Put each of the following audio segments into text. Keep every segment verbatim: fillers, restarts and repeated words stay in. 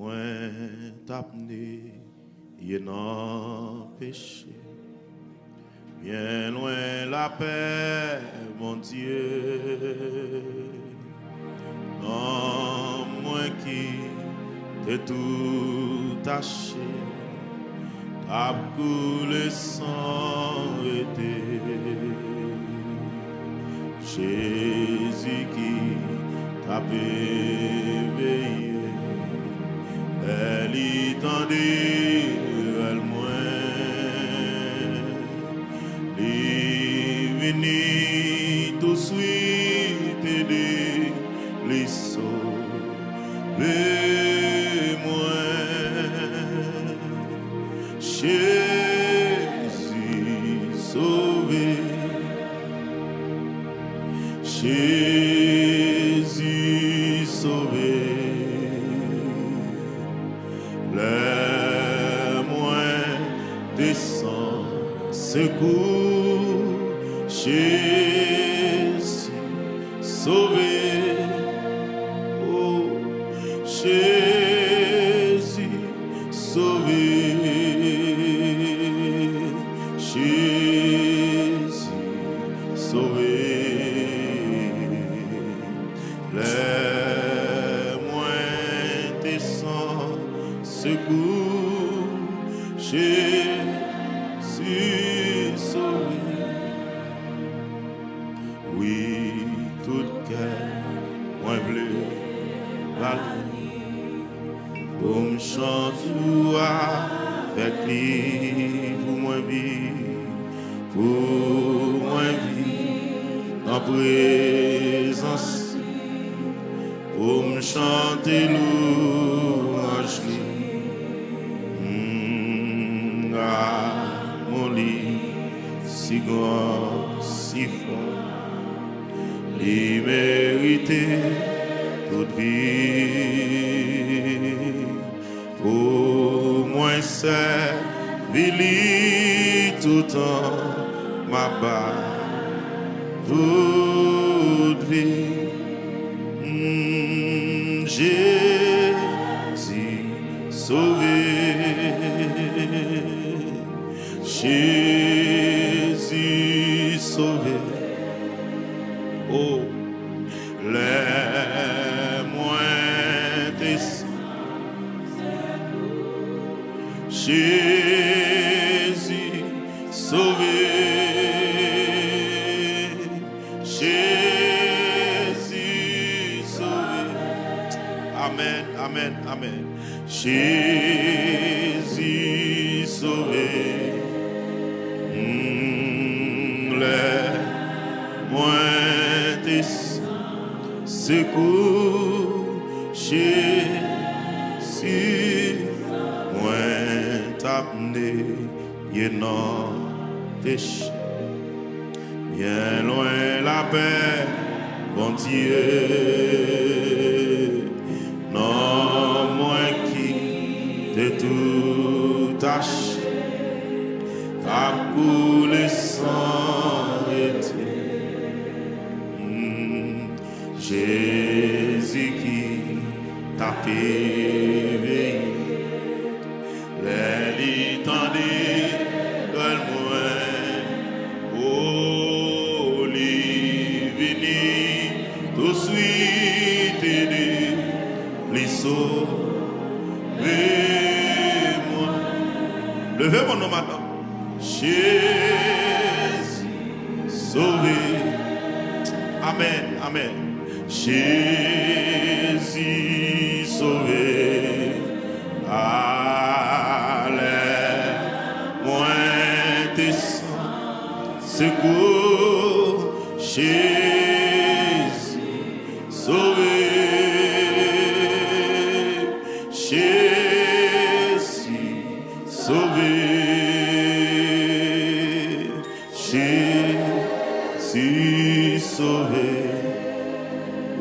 Mwen t ap neye nan peche, byen lwen lapè Bondye. Nanm mwen ki te tou tache, t ap koule san rete. Jezi ki t ap eveye, lè li tande rèl mwen, li vini touswit ede, li sove mwen. Jezi sove, Jezi sove. Lè mwen te san sekou, Jezi sove. O, Jezi sove. Jezi sove. Lè mwen te san sekou, Jezi sove. Wi, tout kè mwen vle ba li, pou m chante ou avèk li, pou mwen viv, pou mwen viv nan prezans li, pou m chante lwanj li. Mm, amou li si gran, si fò, li merite tout vi. Pou mwen sèvi li toutan m ap ba tout vi. Mm, Jezi sove, Jezi sove. O, lè mwen te san, Jezi sove, Jezi sove. Amèn, amèn, amèn. Jezi sove. Mm, lè mwen te san sekou, Jezi mwen t ap neye nan peche. Byen lwen lapè Bondye, nanm mwen ki te tou tache, t ap koule san rete. Mm, Jezi ki t ap eveye, lè li tande rèl mwen, o, li vini touswit ede, li sove mwen. Leve men nou madanm. Jezi sove. Amèn, amèn. Jezi sove. A, lè mwen te san sekou, Jezi sove. Jezi sove. Jezi sove.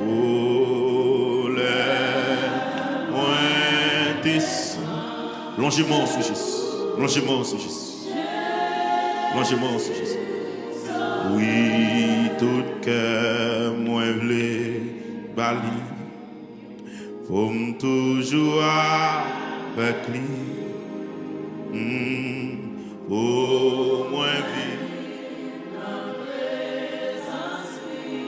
O, lè mwen te san. Lonje men w sou Jezi. Lonje men w sou Jezi. Lonje men w sou Jezi. Wi, tout kè mwen vle ba li. Pou m toujou avèk li. Mm, pou mwen viv nan prezans li,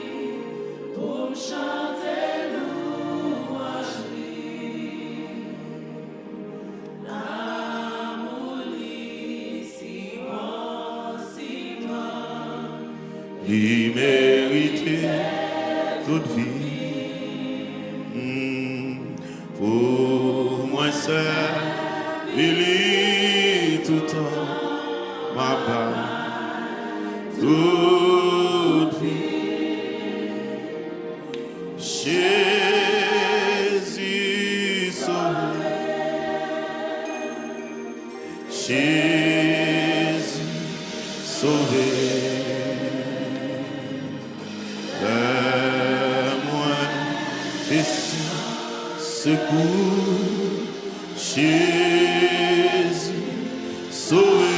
pou m chante louwanj li. Lamour li si bon, si bon. Li merite tout vi. Mm. Pou mwen sèvi li toutan, m ap ba tout vi. Jezi sove. Jezi sove. Lè mwen bezwen sekou, Jezi sove.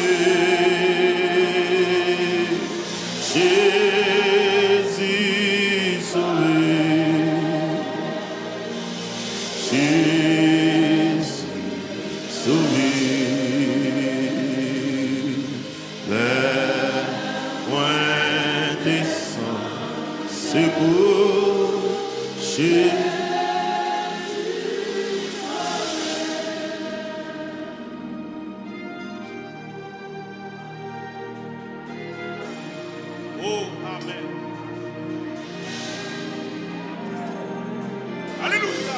Jezi sove. Jezi sove. Lè mwen desann, se pou Jezi. Oh, amèn. Alelouya.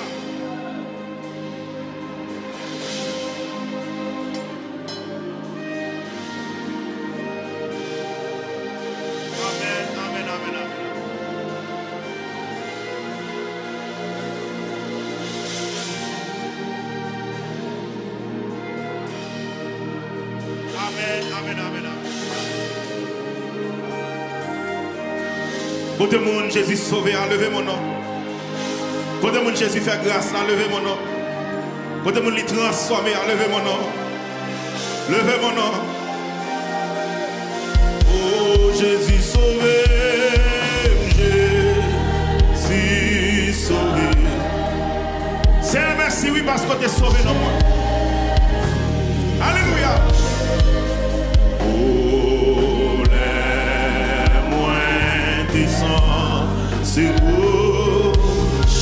Amèn, amèn, amèn, amèn. Amèn, amèn, amèn, amèn. Kote moun Jezi sove a, leve men w non. Kote moun Jezi fè gras la, leve men w non. Kote moun li transfòme a, leve men w non. Leve men w non. Oh, Jezi sove m, Jezi sove m. Senyè, mèsi, wi, paske w te sove nanm mwen. Alelouya. O, lè mwen desann, se pou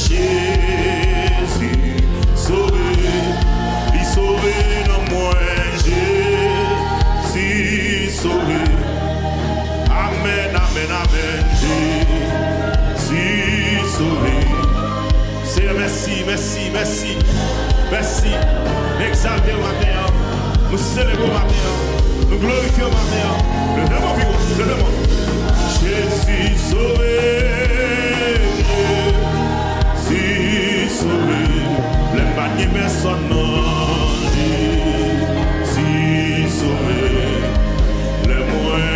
Jezi sove, li sove nanm mwen, Jezi sove. Amèn, amèn, amèn. Jezi sove. Senyè, mèsi, mèsi, mèsi, mèsi. Nou egzalte w maten an. Nou selebre w maten an. Nou glorifye w maten an. Leve men w pi wo, leve men w. Jezi sove, Jezi sove. Lè m pa t gen pèsòn, non, Jezi sove. Lè mwen,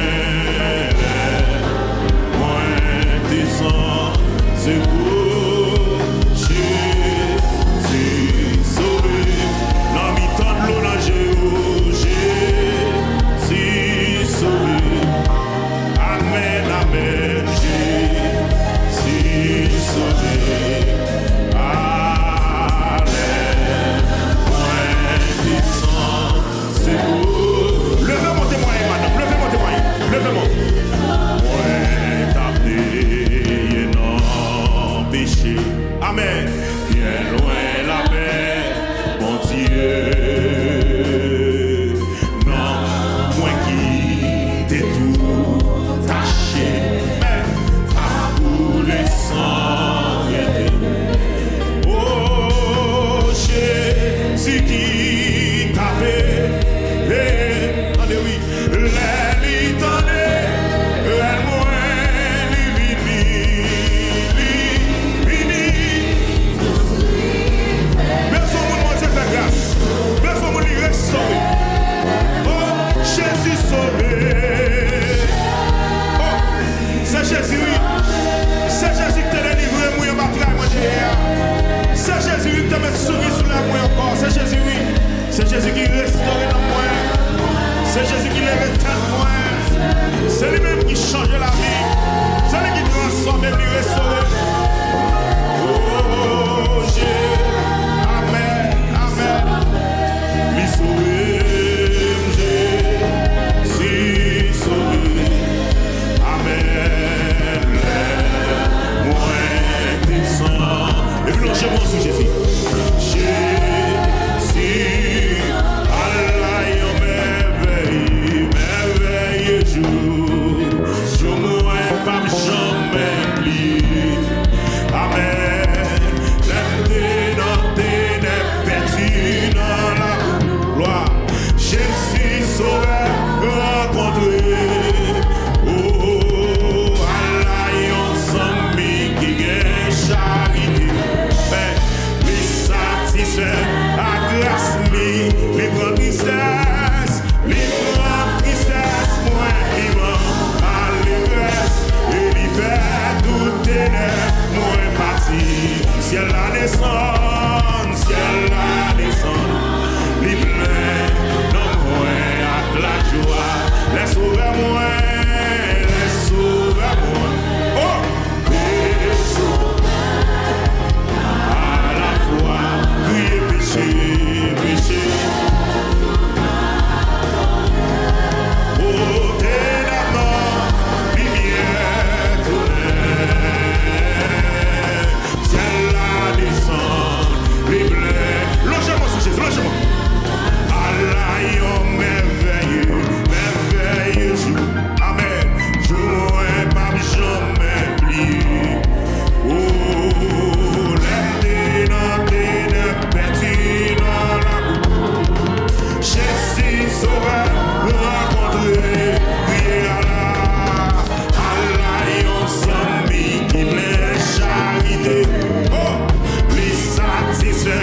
lè mwen desann, se pou Jezi sove. Nan mitan dlo nan je yo, Jezi sove. Amèn, amèn, Jezi sove. A, lè mwen desann, se pou. Leve men w temwaye, madanm. Leve men w temwaye. Leve men w. Mwen t ap neye nan peche. Amèn. Byen lwen lapè Bondye. Nan mwen ki te tou tache. Men ta koule san krent. O, Jezi ki tape, e, tande wi, lè li tande, lè mwen li vini, li vini. Bezwen moun Bondye fè gras. Jezi. Jezi, ala yon mèvèye, mèvèye jou. Jou mwen p ap janm bliye. Amèn. Lè m te nan tenèb, pèdi nan labou. Glwa. Jezi Sovè rankontre. O, ala yon zanmi ki gen charite. Men, li satisfè a gras li, li pran tristès, li pran tristès mwen, li ban alegrès, e li fè tout tenèb mwen pati. Syèl la desann, syèl la desann, li plen nan mwen ak lajwa. Lè Sovè mwen, lè Sovè mwen, o, lè Sovè alafwa kriye peche, peche. O, tenèb nan, limyè tounen. Syèl la desann, li plen. Lonje men w sou Jezi, lonje men w. Ala yon mèvèye, mèvèye jou. Amèn. Jou mwen p ap janm bliye. O, lè m te nan tenèb, pèdi nan labou. Jezi Sovè rankontre, kriye ala. Ala yon zanmi ki plen charite. O, li satisfè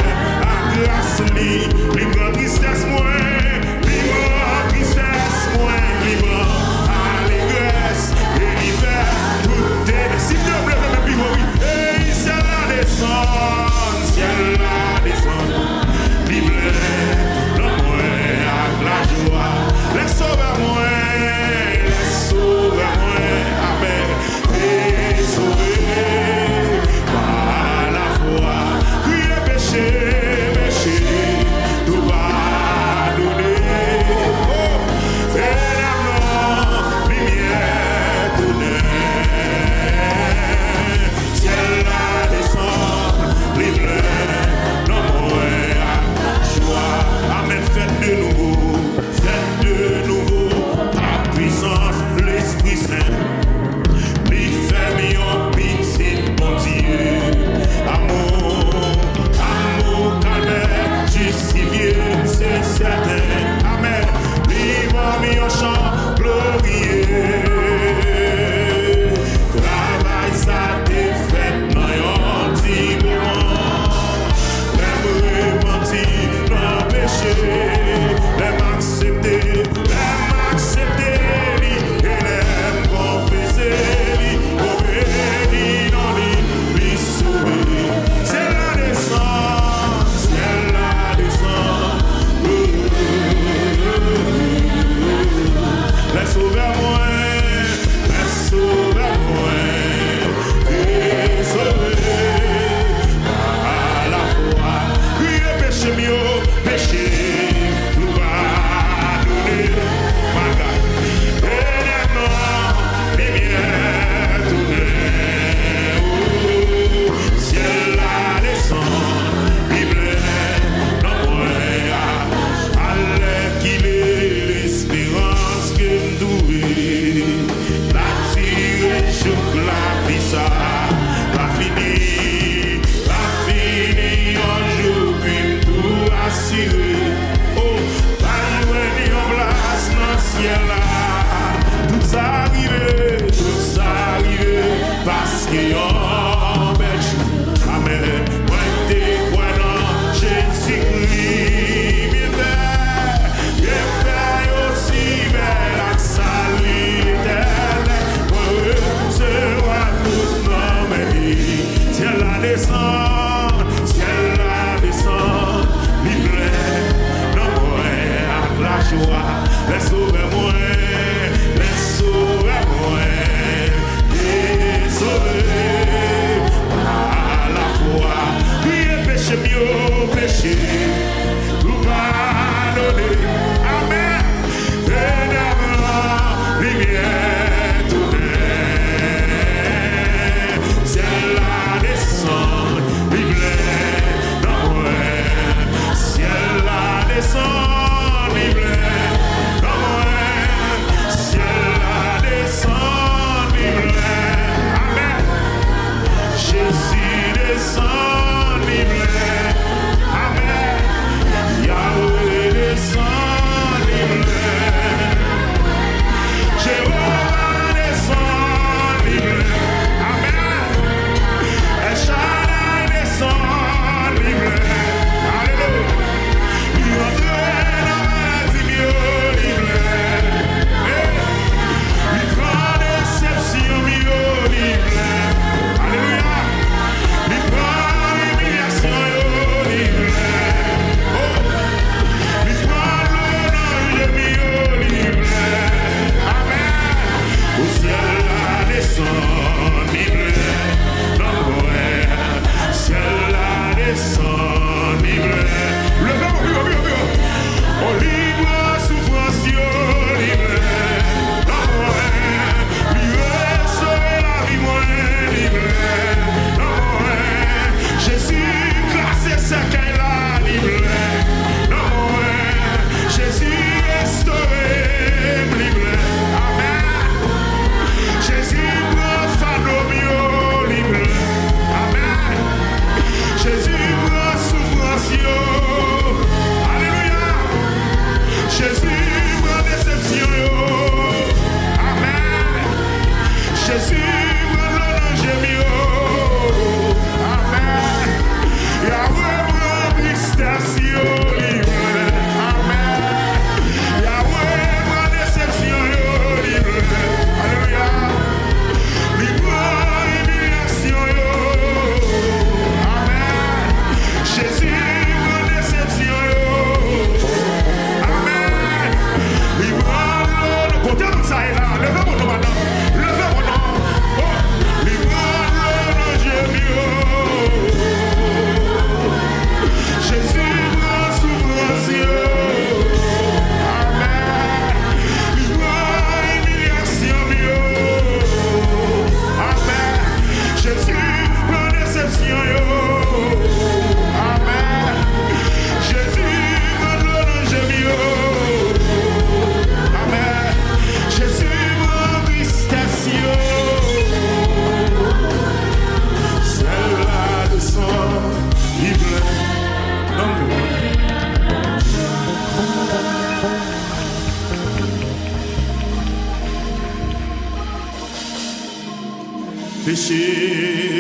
Peche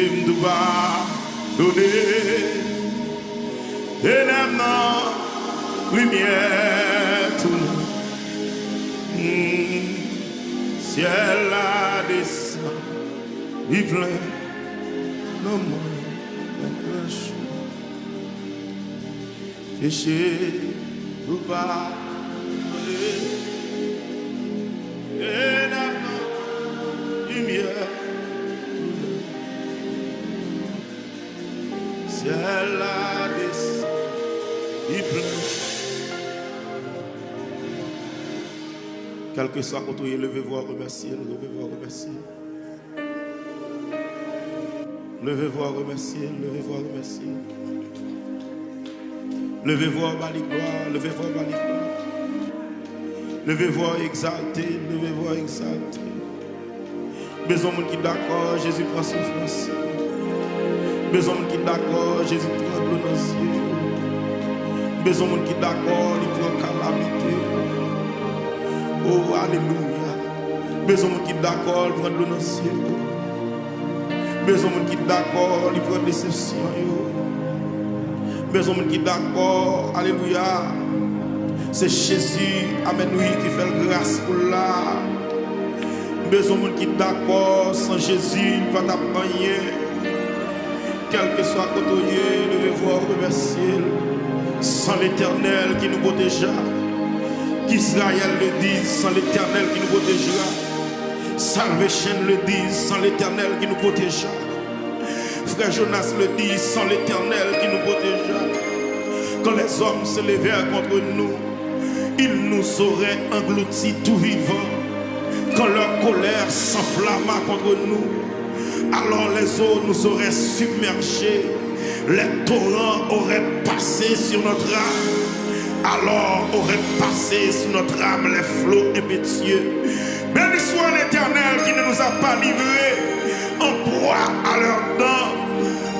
m tou padone, tenèb nan limyè tou. Hmm. Syèl la desann, li plen nan mwen, nan klas. Peche ou pa vle, e nan limyè tounen. Syèl la desann, li plen. Kèlkeswa kote w ye, leve vwa w remèsye l, leve vwa w remèsye l. Leve vwa w remèsye l, leve vwa w remèsye l. Leve vwa w ba li glwa, leve vwa w ba li glwa. Leve vwa w egzalte l, leve vwa w egzalte l. Bezwen moun ki dakò Jezi pran soufrans yo. Bezwen moun ki dakò Jezi pran dlo nan zye yo. Bezwen moun ki dakò li pran kalamite yo. O, alelouya. Bezwen moun ki dakò li pran dlo nan zye yo. Bezwen moun ki dakò li pran desepsyon yo. Bezwen moun ki dakò, alelouya. Se Jezi, amèn wi, ki fè l gras pou l la. M bezwen moun ki dakò, san Jezi, m pa t ap anyen. Kèlkeswa kote w ye, leve vwa w remèsye l. San Letènèl ki nou pwoteja. Qu'Israël le dise, san Letènèl ki nou pwoteja. Salvation le dise, san Letènèl ki nou pwoteja. Frè Jonas le dise, san Letènèl ki nou pwoteja. Quand les hommes se levèrent contre nous, ils nous auraient engloutis tout vivants. Quand leur colère s'enflamma contre nous, alors les eaux nous auraient submergés, les torrents auraient passé sur notre âme, alors auraient passé sur notre âme les flots impétueux. Béni soit l'Éternel qui ne nous a pas livrés en proie à leurs dents.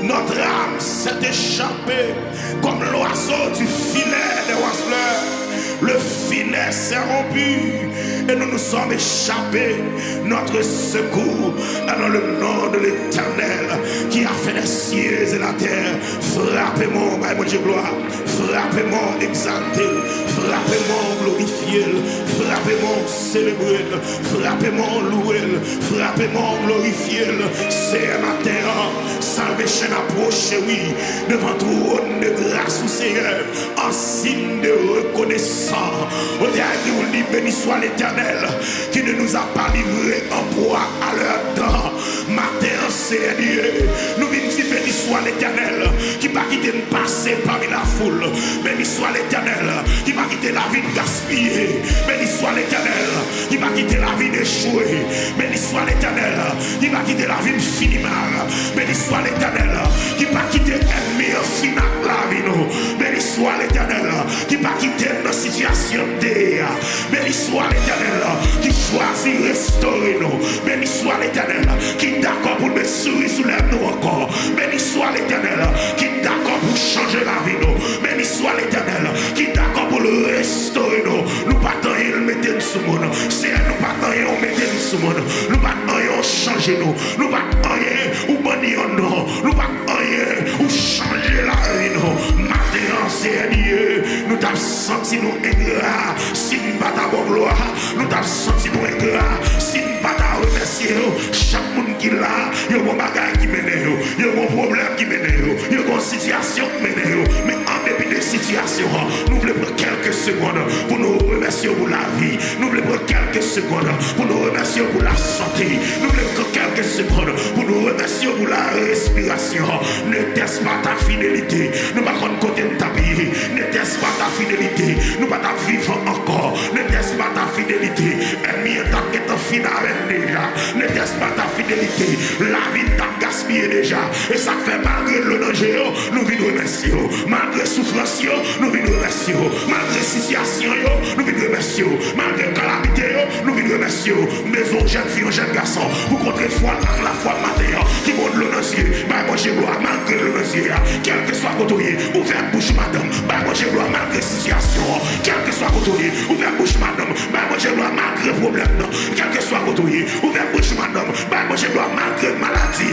Notre âme s'est échappée comme l'oiseau du filet des oiseleurs. Le filet s'est rompu et nous nous sommes échappés. Notre secours est dans le nom de l'Éternel qui a fait les cieux et la terre. Frape mò, bay Bondye glwa. Frape mò, egzalte l. Frape mò, glorifye l. Frape mò, selebre l. Frape mò, louwe l. Frape mò, glorifye l. Seyè, maten an, salvation apwoche, wi, devan twòn de gras ou, Seyè, an siy de rekonesans. Ou te a di, ou di, béni soit l'Éternel qui ne nous a pas livrés en proie à leurs dents. Maten an, Seyè Dye, nou vin di, béni soit l'Éternel, ki pa kite n pase pami lafoul. Béni soit l'Éternel, ki pa kite lavi n gaspiye. Béni soit l'Éternel, ki pa kite lavi n echwe. Béni soit l'Éternel, ki pa kite lavi n fini mal. Béni soit l'Éternel, ki pa kite ènmi an fin ak lavi nou. Béni soit l'Éternel, ki pa kite n nan sitiyasyon n te ye a. Béni soit l'Éternel, ki chwazi restore nou. Béni soit l'Éternel, ki dakò pou l met souri sou lèv nou ankò. Béni soit l'Éternel, ki dakò pou chanje lavi nou. Béni soit l'Éternel, ki dakò pou l restore nou. Nou pa t anyen, l mete n sou moun. Seyè, nou pa t anyen, ou mete n sou moun. Nou pa t anyen, ou chanje nou. Nou pa t anyen, ou ban n yon non. Nou pa t anyen, ou chanje lavi nou. Maten an, Seyè Dye, nou t ap santi nou engra si n pa ta ba w glwa. Nou t ap santi nou engra si n pa ta remèsye w. Chak moun ki la, yo gon bagay ki mennen yo. Yo gon pwoblèm ki mennen yo. Yo gon sitiyasyon k mennen yo. Men an depi de sitiyasyon an, nou vle pran kèlke segonn pou nou remèsye w pou lavi. Nou vle pran kèlke segonn pou nou remèsye w pou lasante. Nou vle pran kèlke segonn pou nou remèsye w pou la respirasyon. N'était-ce pas ta fidélité? Nou pa konn kote n t ap ye. N'était-ce pas ta fidélité? Nou pa t ap vivan ankò. N'était-ce pas ta fidélité? Ènmi an t ap gentan fin avè n deja. N'était-ce pas ta fidélité? Lavi n t ap gaspiye deja. E sa k fè, malgre dlo nan je yo, nou vin remèsye w. Malgre soufrans yo, nou vin remèsye w. Malgre sitiyasyon yo, nou vin remèsye w. Malgre kalamite yo, nou vin remèsye w. M bezwen yon jèn fi, yon jèn gason pou kontre fwa l ak lafwa maten an, ki gon dlo nan zye. Bay Bondye glwa, malgre dlo nan zye a. Kèlkeswa kote w ye, ouvè bouch ou, madanm. Bay Bondye glwa, malgre sitiyasyon an. Kèlkeswa kote w ye, ouvè bouch ou, madanm. Bay Bondye glwa, malgre pwoblèm nan. Kèlkeswa kote w ye, ouvè bouch ou, madanm. Bay Bondye glwa, malgre maladi.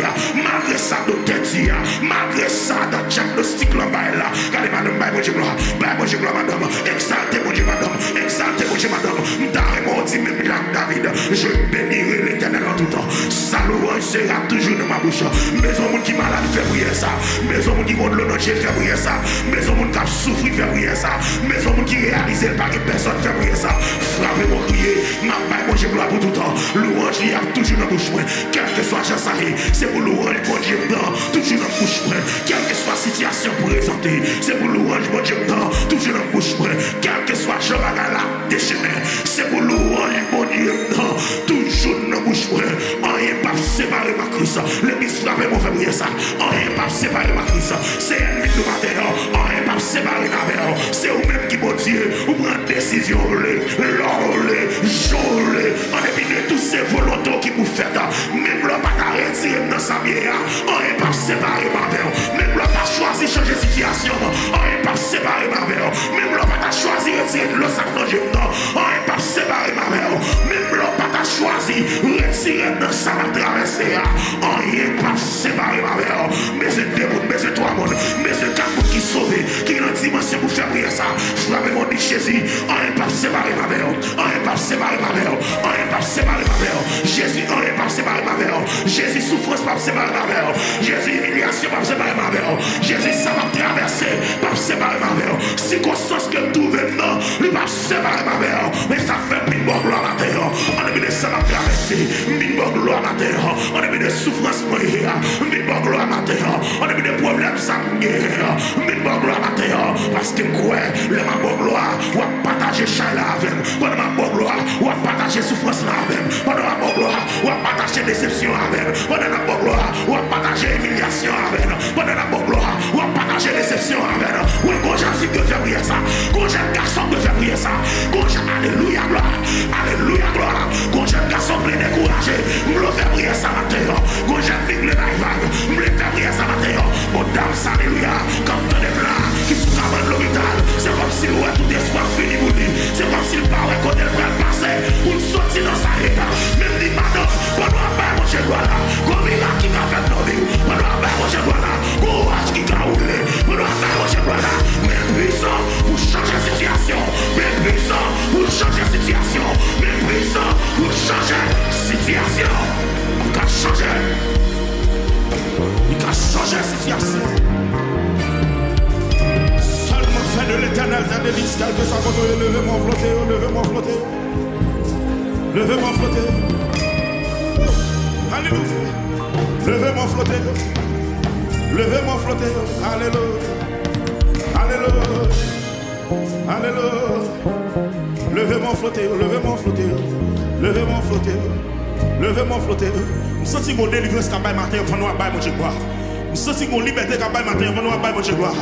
Gade madanm, bay Bondye glwa, bay Bondye glwa madanm. Egzalte Bondye madanm, egzalte Bondye madanm. M ta renmen w di menm jan ak David, je bénirai l'Éternel en tout temps. Sa louange sera toujours dans ma bouche. M bezwen moun ki malad fè priyè sa. M bezwen moun ki gon dlo nan je fè priyè sa. M bezwen moun k ap soufri fè priyè sa. M bezwen moun ki reyalize l pa gen pèsòn fè priyè sa. Frape mò kriye, m ap bay Bondye glwa pou toutan. Louanj li ap toujou nan bouch mwen. Kèlkeswa jan sa ye, se pou louanj Bondye m nan toujou nan bouch mwen. Kèlkeswa sitiyasyon prezante, se pou louanj Bondye m nan toujou nan bouch mwen. Kèlkeswa jan bagay la ap dechemen, se pou louanj Bondye m nan toujou nan bouch mwen. Anyen p ap separe m ak Kris. Legliz, frape mò, fè priyè sa. Anyen p ap separe m ak Kris. Se ènmi nou maten an. Anyen p ap separe m avè w. Se ou menm ki Bondye. Ou pran desizyon w vle, lè w vle, jan w vle. An depi de tou se volonte w ki pou fèt. Menm lè w pa ta retire m nan sa m ye a, anyen p ap separe m avè w. Menm lè w pa chwazi chanje sitiyasyon m, anyen p ap separe m avè w. Menm lè w pa ta chwazi retire dlo sa k nan je m nan, anyen p ap separe m avè w. Menm lè w pa ta chwazi retire m nan sa m ap travèse a, anyen p ap separe m avè w. M bezwen de moun, m bezwen twa moun, m bezwen kat moun ki sove, ki gen yon dimansyon pou fè priyè sa. Frape mò, di Jezi, anyen p ap separe m avè w. Anyen p ap separe m avè w. Anyen p ap separe m avè w. Jezi, anyen p ap separe m avè w. Jezi, soufrans p ap separe m avè w. Jezi, imilyasyon p ap separe m avè w. Jezi, sa m ap travèse p ap separe m avè w. Sikonstans ke m twouve m nan, li p ap separe m avè w. Men sa k fè m vin ba w glwa maten an. An depi de sa m ap travèse, m vin ba w glwa maten an. An depi de soufrans mwen ye a, m vin ba w glwa maten an. An depi de pwoblèm sa m genyen an, m vin ba w glwa maten an. Paske m kwè, lè m ap ba w glwa, w ap pataje chay la avè m. Pandan m ap ba w glwa, w ap pataje soufrans la avè m. Pandan m ap ba w glwa, w ap pataje desepsyon avè m. Pandan n ap ba w glwa, w ap pataje imilyasyon avè m. Pandan n ap ba w glwa, w ap pataje desepsyon avè n. Wi, gon jèn fi k dwe fè priyè sa. Gon jèn gason k dwe fè priyè sa. Gon jèn, alelouya, glwa. Alelouya, glwa. Gon jèn gason k vle dekouraje. M vle w fè priyè sa maten an. Gon jèn fi k vle bay vag. M vle fè priyè sa maten an. Bon, dam sa, alelouya, k ap tande m la, ki sou kabann lopital, se kòmsi l wè tout espwa fini pou li. Se kòmsi l pa wè kote l pral pase pou l soti nan sa l ye a. Men m di, madanm, pandan w ap bay Bondye glwa la, gon mirak ki ka fèt nan vi w. Pandan w ap bay Bondye glwa la, gon waj ki ka woule. Pandan w ap bay Bondye glwa la, men pwisan pou chanje sitiyasyon. Men pwisan pou chanje sitiyasyon. Men pwisan pou chanje sitiyasyon. Li ka chanje. Li ka chanje sitiyasyon. Sèlman fè de Letènèl ta devis, kèlkeswa kote w ye, leve men w, flote yo, leve men w, flote yo. Leve men w, flote yo. Alelouya. Leve men w, flote yo. Leve men w, flote yo. Alelouya. Alelouya. Alelouya. Leve men w, flote yo, leve men w, flote yo. Leve men w, flote yo. Leve men w, flote yo. M santi gon delivrans k ap bay maten an, pandan w ap bay Bondye glwa. M santi gon libète k ap bay maten an, pandan w ap bay Bondye glwa.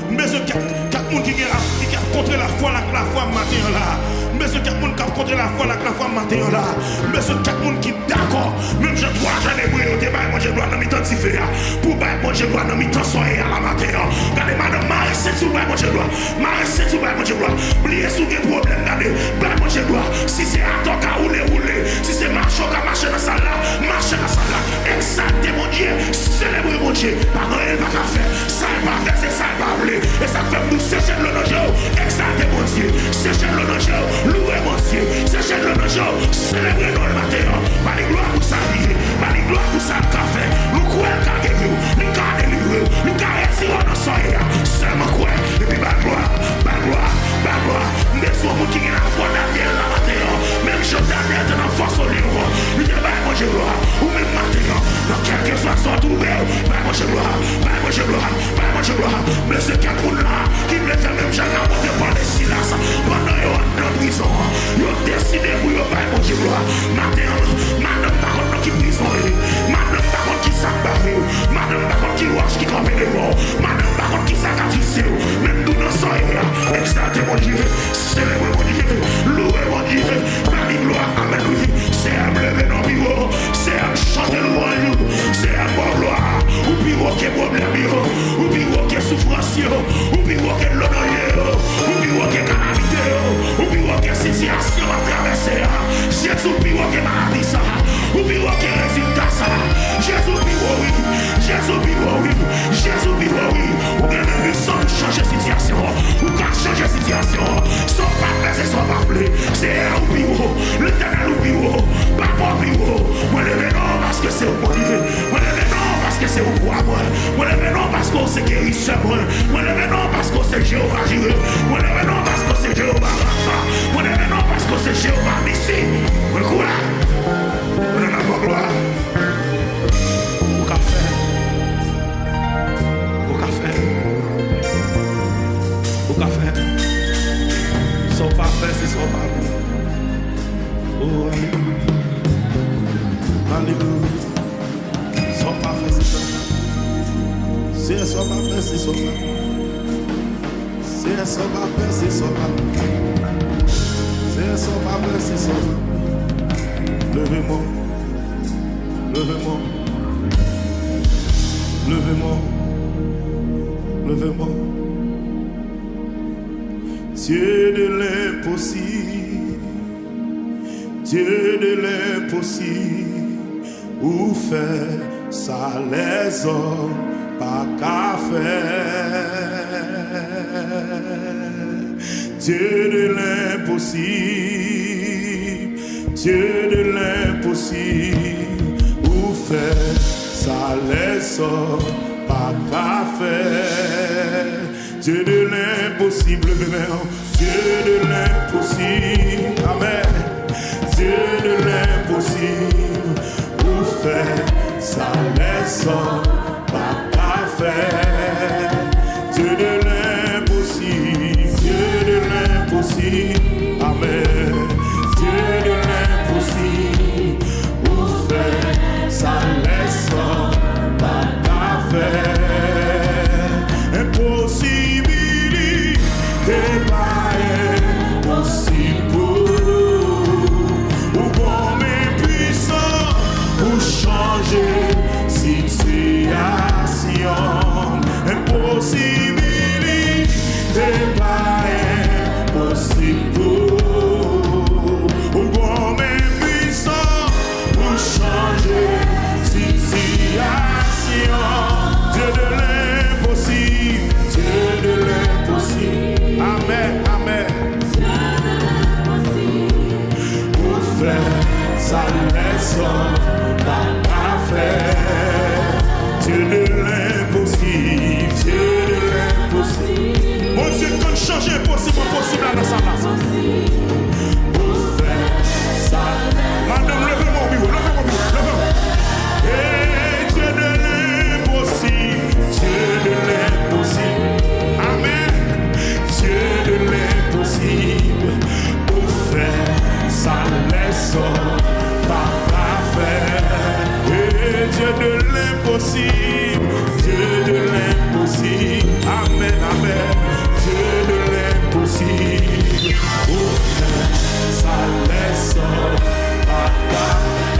M bezwen kèk, kèk moun ki gen, ki, ki ap kontre lafwa l ak lafwa m maten an la. M bezwen kèk moun k ap kontre lafwa l ak lafwa m maten an la. M bezwen kèk moun ki dakò, menm jan twa jèn ebre yo te bay Bondye glwa nan mitan dife a, pou bay Bondye glwa nan mitan sòlèy a la maten an. Gade, madanm, mare senti w, bay Bondye glwa. Mare senti w, bay Bondye glwa. Bliye si w gen pwoblèm, gade, bay Bondye glwa. Si se atò w ka woule, woule. Si se mache w ka mache nan sal la, mache nan sal la. Egzalte Bondye, selebre Bondye. Pa gen anyen l pa ka fè. Sa l pa fè, se sa l pa vle. E sa k fè m di w, seche dlo nan je w, egzalte Bondye. Seche dlo nan je w, louwe Bondye. Seche dlo nan je w, selebre non l maten an. Ba li glwa pou sa l ye. Ba li glwa pou sa l ka fè. Nou kwè l ka geri w. Li ka delivre w. Li ka retire w nan sa w ye a. Sèlman kwè. Epi ba l glwa. Ba l glwa. Ba l glwa. M bezwen yon moun ki gen lafwa Danyèl la maten an. Menm jan Danyèl te nan fòs o lyon an, li te bay Bondye glwa. Ou menm maten an, nan kèlkeswa sa w twouve w, bay Bondye glwa. Bay Bondye glwa. Bay Bondye glwa. M bezwen kèk moun la ki vle fè menm jan k ap monte Pòl e Silas pandan yo anndan prizon an. Yo deside pou yo bay Bondye glwa. Maten an, madanm pa konn nan ki prizon w ye. Madanm pa konn ki sa k bare w. Madanm pa konn ki wòch ki kanpe devan w. Madanm pa konn ki sa k atize w. Men m di w nan sa w ye a, egzalte Bondye. Selebre Bondye, louwe Bondye, ba li glwa, amèn wi. Seyè m leve non pi wo, Seyè m chante lwanj ou, Seyè m ba w glwa. Ou pi wo ke pwoblèm yo, ou pi wo ke soufrans yo, ou pi wo ke dlo nan je yo, ou pi wo ke kalamite yo, ou pi wo ke sitiyasyon w ap travèse a. Jezi, ou pi wo ke maladi sa, ou pi wo ke rezilta sa. Jezi, ou pi wo wi, Jezi, ou pi wo wi, Jezi, ou pi wo wi. Ou gen men pwisan pou chanje Jewova Jire. Mwen leve non paske w se Jewova Rafa. Mwen leve non paske w se Jewova Nisi. Mwen kou la. Mwen nan laglwa. Ou ka fè. Ou ka fè. Ou ka fè. Sa w pa fè, se sa w pa bon. Oh, alelouya. Alelouya. Sa w pa fè, se sa w pa fè. Seyè, sa w pa fè, se sa w pa fè. Seyè, sa w pa fè, se sa w pa fè. Seyè, sa w pa fè, se sa w pa fè. Leve men w. Leve men w. Leve men w. Leve men w. Dieu de l'impossible, Dieu de l'impossible, ou fè sa lèzòm pa ka fè. Dieu de l'impossible, Dieu de l'impossible, ou fè sa lèzòm pa ka fè. Dieu de l'impossible, leve men w. Dieu de l'impossible, amen. Dieu de l'impossible, ou fè sa lèzòm pa ka fè. Dieu de l'impossible, Dieu de l'impossible, amen. Dieu de l'impossible, ou fè sa lèzòm pa ka fè. Enposibilite pa enposib pou ou. Ou gon men pwisan pou chanje sitiyasyon. Enposibilite pa enposib pou ou. Ou gon men pwisan pou chanje sitiyasyon. Dieu de l'impossible, Dieu de l'impossible. Amen, amen. Ou fè sa lèzòm pa ka fè. Dieu de l'impossible, Dieu de l'impossible. Bondye konn chanje enposib an posib la nan sa plas. Ou fè sa. Madanm, leve men w pi wo, leve men w pi wo, leve men w. Hey, Dieu de l'impossible, Dieu de l'impossible. Amen. Dieu de l'impossible, ou fè sa lèzòm pa ka fè. Hey, Dieu de l'impossible, Dieu de l'impossible. Amen, amen. Dieu de l'impossible, ou fè sa lèzòm pa ka.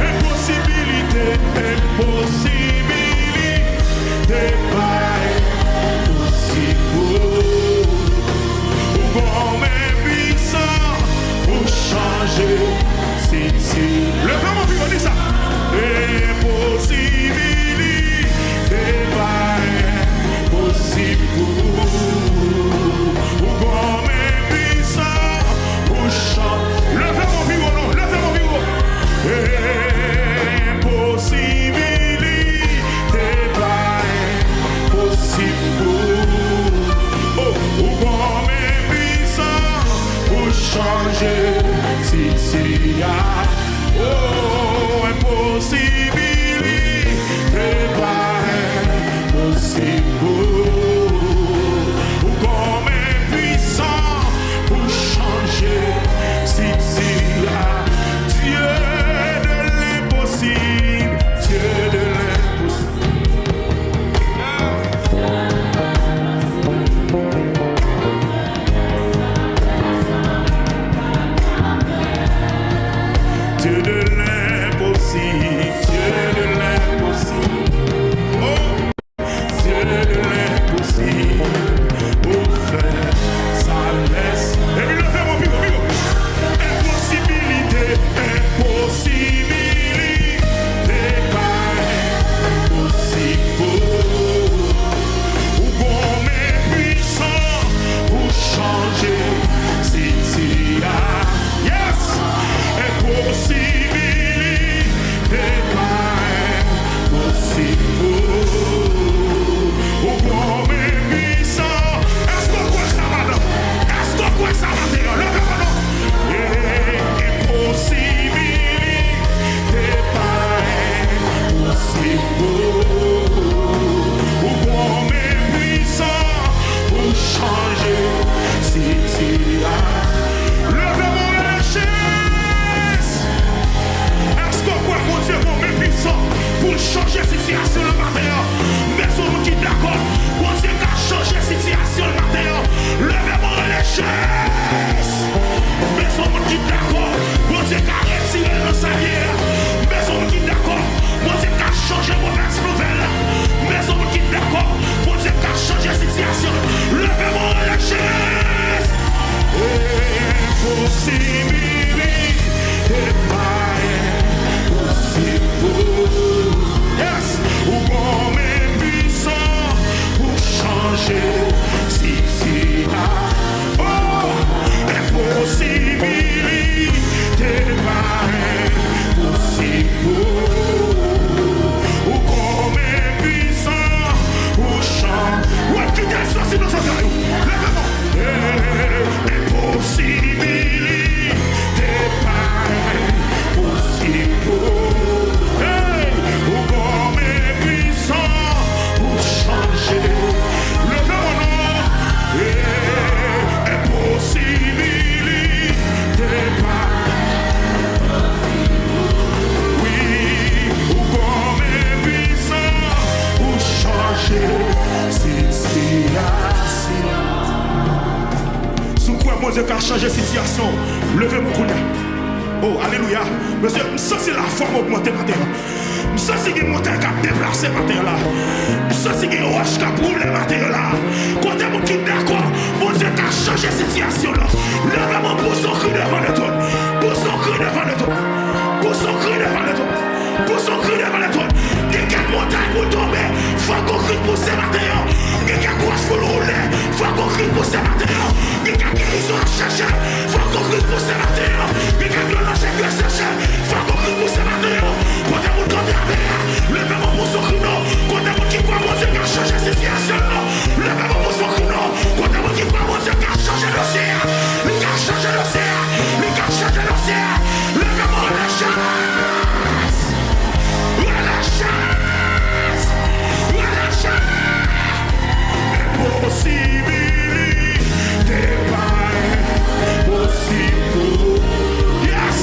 Enposibilite, enposibilite pa enposib pou ou. Ou gon men pwisan pou chanje siti. Leve men w pi wo, di sa. Enposibilite pa enposib pou ou. Ou gon men pwisan pou chan-, leve men w pi wo non, leve men w pi wo. Enposibilite pa enposib pou ou. Oh, ou gon men pwisan pou chanje sitiyasyon. Oh, enposibilite pa enposib pou ou. Ou gon men pwisan pou chanje sitiyasyon. Dieu de l'impossible, Dieu de l'impossible. Bondye ka chanje sitiyasyon w. Leve men w kounye a. Oh, alelouya. Mesye, m santi lafwa m ogmante maten an. M santi gen montay k ap deplase maten an la. M santi gen wòch k ap woule maten an la. Kote moun ki dakò, Bondye ka chanje sitiyasyon w la. Leve men w, pouse yon kri devan le twòn. Pouse yon kri devan le twòn. Pouse yon kri devan le twòn. Pouse yon kri devan le twòn. Gen kèk montay pou l tonbe, fòk yon kri pouse maten an. Gen kèk wòch pou l woule, fòk yon kri pouse maten an. Gen kèk gerizon ap chèche, fòk yon kri pouse maten an. Gen kèk dlo nan je k yo seche, fòk yon kri pouse maten an. Kote moun k antrave a, leve men w, pouse yon kri non. Kote moun ki kwè Bondye ka chanje sitiyasyon yo, leve men w, pouse yon kri non. Kote moun ki kwè Bondye ka chanje dosye a, li ka chanje dosye a, li ka chanje dosye a. Leve men w, rele chas! Rele chas! Rele chas! Enposibilite pa enposib pou. Yes!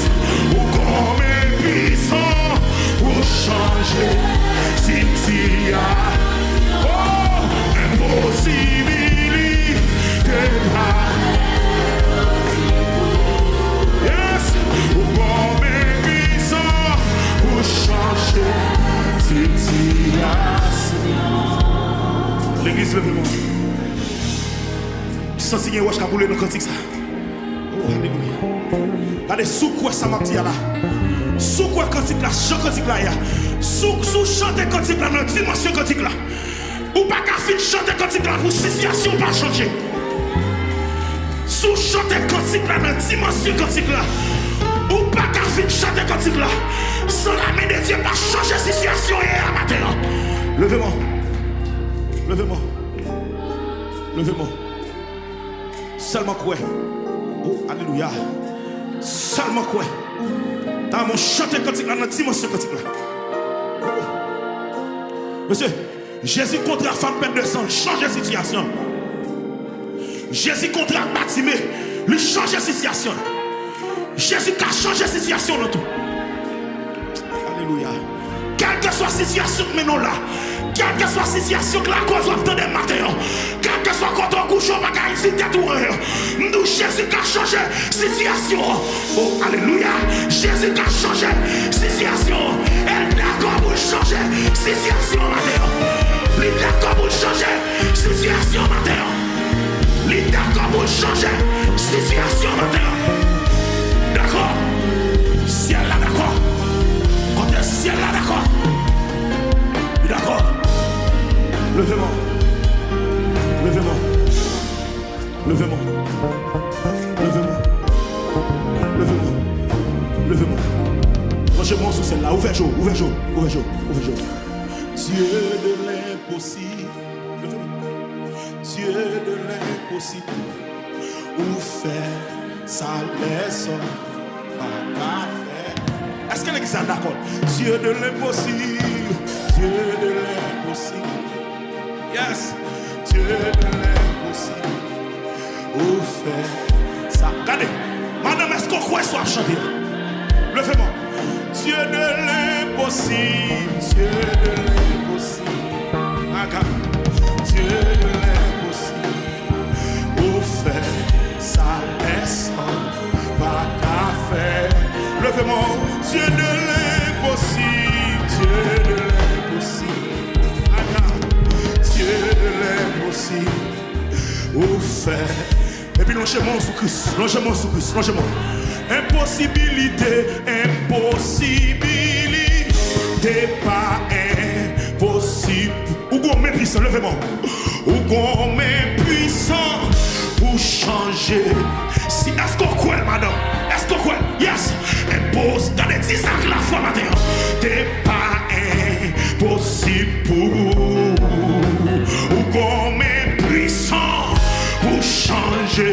Ou gon men pwisan pou chanje sitiyasyon. Oh! Enposibilite pa. Yes! Ou gon men pwisan pou chanje sitiyasyon. Legliz, leve men w. M santi gen wòch k ap woule nan kantik sa. Oh, alelouya. Gade, si w kwè sa m ap di a la, si w kwè kantik la, jan kantik la ye a, si w, si w chante kantik la nan dimansyon kantik la, ou pa ka fin chante kantik la pou sitiyasyon w pa chanje. Si w chante kantik la nan dimansyon kantik la, ou pa ka fin chante kantik la san lame de Dye pa chanje sitiyasyon w ye a maten an. Leve men w. Leve men w. Leve men w. Sèlman kwè. Oh, alelouya. Sèlman kwè. Tann mwen chante kantik la nan dimansyon kantik la. Mesye, Jezi kontre ak fanm pèt de san, l chanje sitiyasyon. Jezi kontre ak Batime, li chanje sitiyasyon. Jezi ka chanje sitiyasyon w nan tou. Alelouya. Kèlkeswa sitiyasyon k mennen w la, kèlkeswa sitiyasyon k lakòz w ap tande maten an, kèlkeswa kote w kouche, w pa ka di tèt ou anyen. M di w, Jezi ka chanje sitiyasyon an. Oh, alelouya. Jezi ka chanje sitiyasyon an. E l dakò pou l chanje sitiyasyon an maten an. Li dakò pou l chanje sitiyasyon an maten an. Li dakò pou l chanje sitiyasyon an maten an. Dakò. Syèl la dakò. Kote syèl la dakò. Li dakò. Leve men w. Leve men w. Leve men w. Leve men w. Leve men w. Leve men w. Branche men w sou syèl la. Ouvè je w. Ouvè je w. Ouvè je w. Ouvè je w. Dieu de l'impossible. Leve men w. Dieu de l'impossible. Ou fè sa lèzòm pa ka fè. Èske legliz la dakò? Dieu de l'impossible, Dieu de l'impossible. Yes, Dieu de l'impossible. Ou fè sa. Gade, madanm, èske w kwè sa w ap chante a? Leve men w. Dieu de l'impossible, Dieu de l'impossible. Aga, Dieu de l'impossible. Ou fè sa pèsonn pa ka fè. Leve men w. Dieu de l'impossible, Dieu de l'impossible. Aga, Dieu de l'impossible. Ou fè. Epi lonje men w sou Kris, lonje men w sou Kris, lonje men w. Enposibilite, enposibilite pa enposib. Ou gon men pwisan, leve men w. Ou gon men pwisan pou chanje. Si, èske w kwè l, madanm? Èske w kwè l? Yes. Enpos-, gade, di sa ak lafwa maten an. Te pa enposib pou ou. Ou gon men pwisan pou chanje.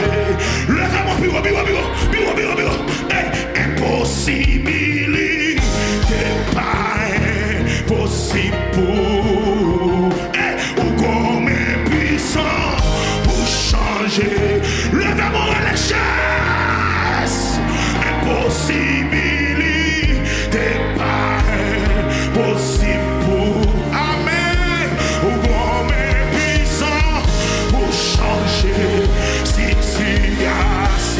Leve men w pi wo, pi wo, pi wo, pi wo, pi wo, pi wo. Ey, enposibilite pa enposib pou ou. Ey, ou gon men pwisan pou chanje. Leve men w, rele Jezi. Enposibilite pa enposib pou. Amèn. Ou gon men pwisan pou chanje sitiyasyon.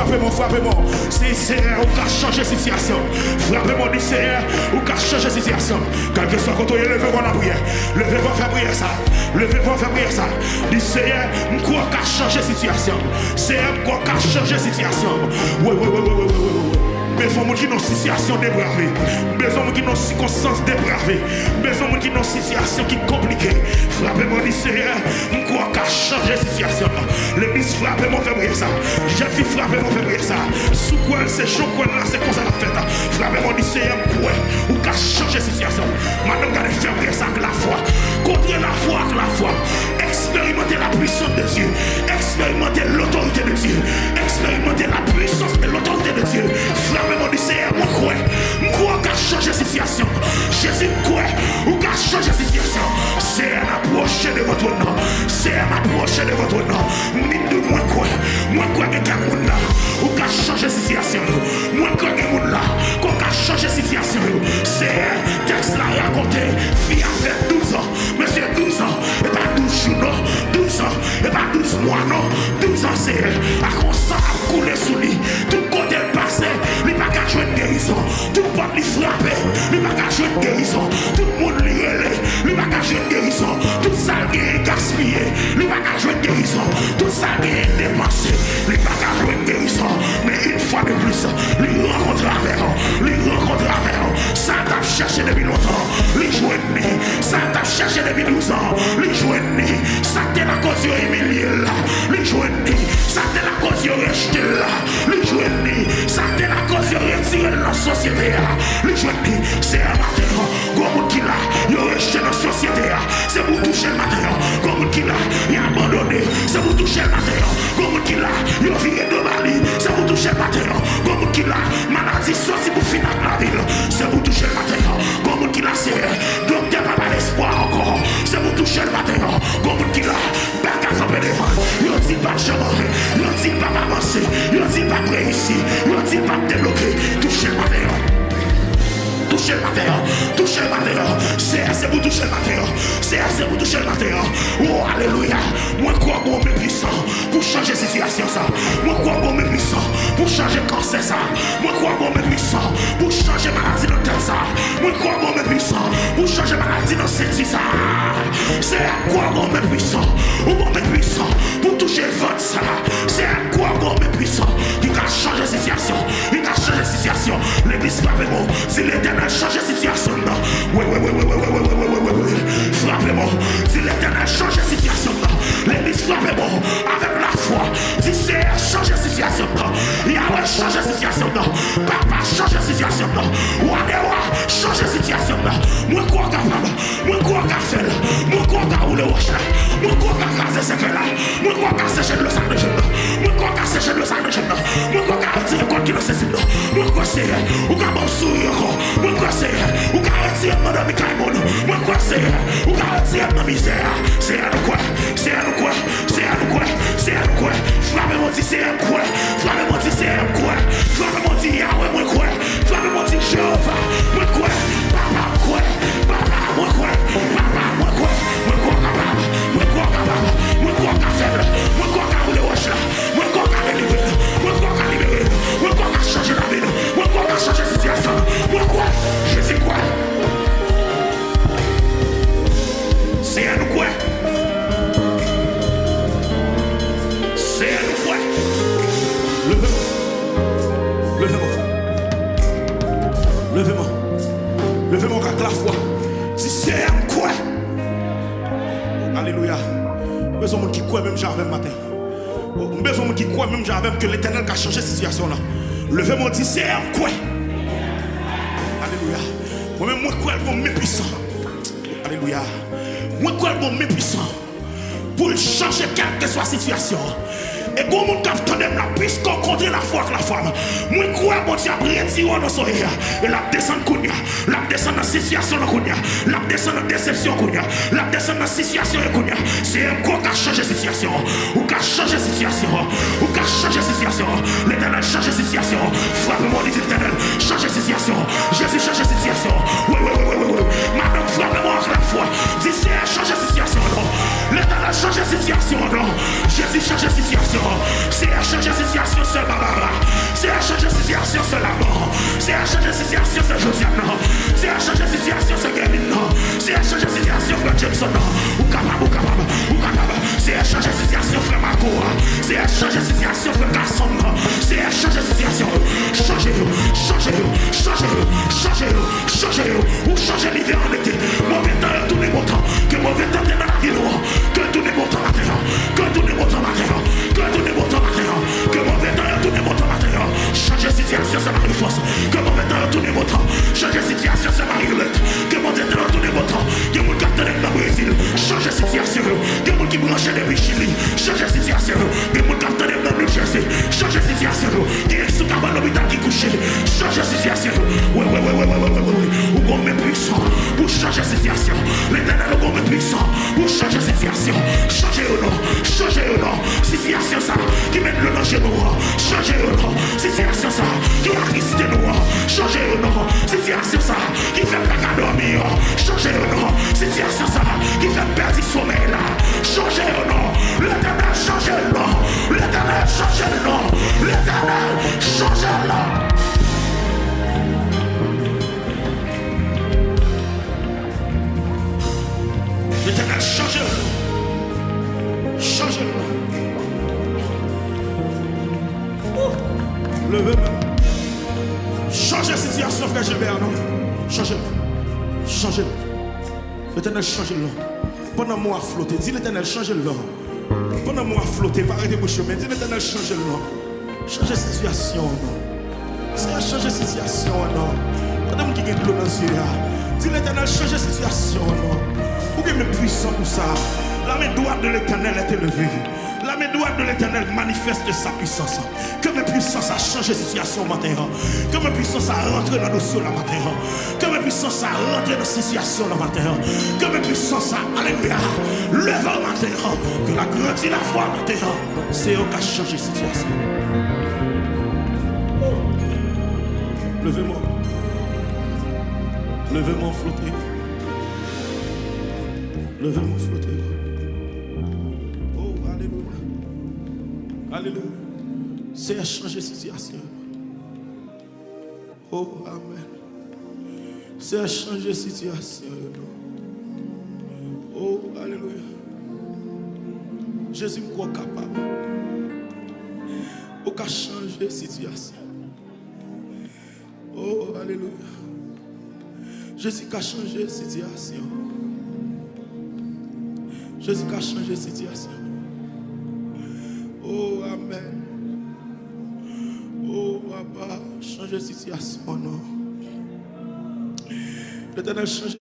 Frape mwen, frape mwen. Si Seyè, ou ka chanje sitiyasyon. Frape mwen, di Seyè, ou ka chanje sitiyasyon. Kèlkeswa kote w ye, leve vwa nan priyè. Leve vwa fè priyè sa. Leve vwa fè priyè sa. Di Seyè, m kwè w ka chanje sitiyasyon. Seyè, m kwè w ka chanje sitiyasyon. Wi, wi, wi, wi, wi, wi, wi, wi. M bezwen moun ki nan sitiyasyon deprave. M bezwen moun ki nan sikonstans deprave. M bezwen moun ki nan sitiyasyon ki konplike. Frape mwen, di Seyè, m kwè w ka chanje sitiyasyon. Legliz, frape mwen fè priyè sa. Jèn fi, frape mwen fè priyè sa. Si w kwè l, se jan w kwè l la, se konsa l ap fèt. Frape mwen, di Seyè, m kwè ou ka chanje sitiyasyon. Madanm, gade, fè priyè sa ak lafwa. Kontre lafwa ak lafwa. Expérimenter la puissance de Dieu. Expérimenter l'autorité de Dieu. Expérimenter la puissance et l'autorité de Dieu. Frape mwen, di Seyè, mwen kwè. M kwè w ka chanje sitiyasyon. Jezi, m kwè ou ka chanje sitiyasyon. Seyè, m apwoche devan twòn nan. Seyè, m apwoche devan twòn nan. M vin di w, mwen kwè. Mwen kwè gen kèk moun la ou ka chanje sitiyasyon yo. Mwen kwè gen moun la ke w ka chanje sitiyasyon yo. Seyè, tèks la rakonte fi a fè douz an. Mesye, douz an, e pa douz jou non. Douz an, e pa douz mwa non. Douz an, Seyè, ak yon san ap koule sou li. Tout kote l pase, li pa ka jwenn gerizon. Tout pòt li frape, li pa ka jwenn gerizon. Tout moun li rele, li pa ka jwenn gerizon. Tout sa l genyen gaspiye, li pa ka jwenn gerizon. Tout sa l genyen depanse, li pa ka jwenn gerizon. Men yon fwa de plis, li rankontre avè w, li rankontre avè w. Sa l t ap chèche depi lontan, li jwenn li. Sa l t ap chèche depi douz an, li jwenn li. Sa k te lakòz yo imilye l la, li jwenn li. Sa k te lakòz yo rejte l la, li jwenn li. Sa k te lakòz yo retire l nan sosyete a, li jwenn li. Seyè, maten an, gon moun ki la, yo rejte nan sosyete a, se pou w touche l maten an. Gon moun ki la, y abandone, se pou w touche l maten an. Gon moun ki la, yo vire do ba li, se pou w touche l maten an. Gon moun ki la, maladi soti pou fin ak lavi l, se pou w touche l maten an. Gon moun ki la, Seyè, doktè pa ba l espwa ankò, se pou w touche l maten an. Gon moun ki la, baka kanpe devan l. Yo di l p ap janm anyen. Yo di l p ap avanse. Yo di l p ap reyisi. Yo di l p ap debloke. Touche l maten an. Touche l maten an. Touche l maten an. Seyè, se pou touche l maten an. Seyè, se pou touche l maten an. O, alelouya. Mwen kwè w gon men pwisan pou chanje sitiyasyon sa. Mwen kwè w gon men pwisan pou chanje kansè sa. Mwen kwè w gon men pwisan pou chanje maladi nan tèt sa. Mwen kwè w gon men pwisan pou chanje maladi nan senti sa. Seyè, m kwè w gon men pwisan. Ou gon men pwisan pou touche vant sa. Seyè, m kwè w gon men pwisan ki ka chanje sitiyasyon. Li ka chanje sitiyasyon. Legliz, frape mwen. Di Letènèl chanje sitiyasyon m nan. Wi, wi, wi. Frape mwen. Di Letènèl chanje sitiyasyon m nan. Legliz, frape mwen. Avèk lafwa. Di Seyè chanje sitiyasyon m nan. Yahweh chanje sitiyasyon m nan. Papa chanje sitiyasyon m nan. Wa dè wa chanje sitiyasyon m nan. Mwen kwè w kapab. Mwen kwè w ka fè l. Mwen kwè w ka woule wòch la. Mwen kwè w ka kraze sèkèy la. Mwen kwè w ka seche dlo sa k nan je m nan. Mwen kwè w ka seche dlo sa k nan je m nan. Mwen kwè w ka retire kòd ki nan sezi m nan. Mwen kwè, Seyè, ou ka ban m souri ankò. Mwen kwè, Seyè, ou ka retire m nan dòmi kay moun. Mwen kwè, Seyè, ou ka retire m nan mizè a. Seyè, nou kwè. Seyè, nou kwè. Seyè, nou kwè. Seyè, nou kwè. Frape mwen, di, Seyè, m kwè. Frape mwen, di, Seyè, m kwè. Frape mwen, di, Yahweh, mwen kwè. Frape mwen, di, Jewova, mwen kwè. Papa, m kwè. Papa, mwen kwè. Papa, mwen kwè. Mwen kwè w kapab. Mwen kwè w kapab. Mwen kwè w ka fè l. Mwen kwè w ka woule wòch la. Mwen kwè w ka delivre l. Mwen kwè w ka libere l. Mwen kwè w ka chanje lavi l. Mwen kwè w ka chanje sitiyasyon l. Mwen kwè. Jezi, kwè. Seyè, nou kwè. Seyè, nou kwè. Leve mwen. Leve mwen. Leve mwen. Leve mwen ak lafwa. Di, Seyè, m kwè. Alelouya. M bezwen moun ki kwè menm jan avè m maten. M bezwen moun ki kwè menm jan avè m ke Letènèl ka chanje sitiyasyon w lan. Leve men w, di, Seyè, m kwè. Alelouya. Mwen menm, mwen kwè l gon men pwisan. Alelouya. Mwen kwè l gon men pwisan pou l chanje kèlkeswa sitiyasyon an. E gon moun k ap tande m la, piske w kontre lafwa ak lafwa m, mwen kwè Bondye ap retire w nan sa w ye a. E l ap desann kounye a. L ap desann nan sitiyasyon w lan kounye a. L ap desann nan desepsyon kounye a. L ap desann nan sitiyasyon yo kounye a. Seyè, m kwè w ka chanje sitiyasyon an. Ou ka chanje sitiyasyon an. Ou ka chanje sitiyasyon an. Letènèl chanje sitiyasyon an. Frape men w, di Letènèl chanje sitiyasyon an. Jezi chanje sitiyasyon an. Wi, wi, wi, wi, wi, wi. Madanm, frape men w ak lafwa. Di, Seyè, chanje sitiyasyon an non. Letènèl chanje sitiyasyon an non. Jezi chanje sitiyasyon an. Seyè, chanje sitiyasyon sè Babara. Seyè, chanje sitiyasyon sè Josiane nan. Seyè, chanje sitiyasyon sè Guerline nan. Seyè, chanje sitiyasyon frè Jameson nan. Ou kapab, ou kapab, ou kapab. Seyè, chanje sitiyasyon frè Marco a. Seyè, chanje sitiyasyon frè Carson nan. Seyè, chanje sitiyasyon yo. Chanje yo, chanje yo, chanje yo, chanje yo, chanje yo. Ou chanje li vè an ete. Move tan yo tounen bon tan. Ke move tan te nan lavi nou an, ke l tounen bon tan maten an. Ke l tounen bon tan maten an. Ke l tounen bon tan maten an. Ke move tan yo tounen bon tan maten an. Chanje sitiyasyon sè Marie France. Ke move tan yo tounen bon tan. Chanje sitiyasyon sè Marie Yolette. Ke move tan yo tounen bon tan. Gen moun k ap tande m nan Brezil. Chanje sitiyasyon yo. Gen moun ki branche depi Chili. Chanje sitiyasyon yo. Gen moun k ap tande m nan New Jersey. Chanje sitiyasyon yo. Gen sou kabann lopital ki kouche. Chanje sitiyasyon yo. Wi, wi, wi. Ou gon men pwisan pou chanje sitiyasyon. Letènèl, ou gon men pwisan pou chanje sitiyasyon. Chanje yo non. Chanje yo non. Sitiyasyon sa ki met dlo nan je nou an. Chanje yo non. Sitiyasyon sa ki atriste nou an. Chanje yo non. Sitiyasyon sa ki fè m pa ka dòmi an. Chanje yo non. Sitiyasyon sa ki fè m pèdi somèy la. Chanje yo non. Letènèl chanje l non. Letènèl chanje l non. Letènèl chanje l non. Letènèl chanje l non. Chanje l non. Leve men. Chanje sitiyasyon frè Gilbert non. Chanje l. Chanje l. Letènèl chanje l non. Pandan mo a flote, di Letènèl chanje l non. Pandan mo a flote, pa rete bouch yo, men di Letènèl chanje l non. Chanje sitiyasyon an non. Seyè, chanje sitiyasyon an non. Pandan moun ki gen dlo nan zye a, di Letènèl chanje sitiyasyon an non. Ou gen men pwisan pou sa. La main droite de l'Éternel est élevée. La main droite de l'Éternel manifeste sa puissance. Ke men pwisans sa chanje sitiyasyon maten an. Ke men pwisans sa rantre nan dosye w la maten an. Ke men pwisans sa rantre nan sitiyasyon w la maten an. Ke men pwisans sa, alelouya, leve w maten an. Ke l agrandi lafwa w maten an. Seyè, ou ka chanje sitiyasyon. Leve men w. Leve men w flote. Leve men w flote. Oh, alelouya. Alelouya. Seyè, chanje sitiyasyon. Oh, amèn. Seyè, chanje sitiyasyon yo non. Oh, alelouya. Jezi, m kwè w kapab. Ou ka chanje sitiyasyon. Oh, alelouya. Jezi ka chanje sitiyasyon. Jezi ka chanje sitiyasyon. Oh, amèn. Oh, papa, chanje sitiyasyon non. Letènèl chanje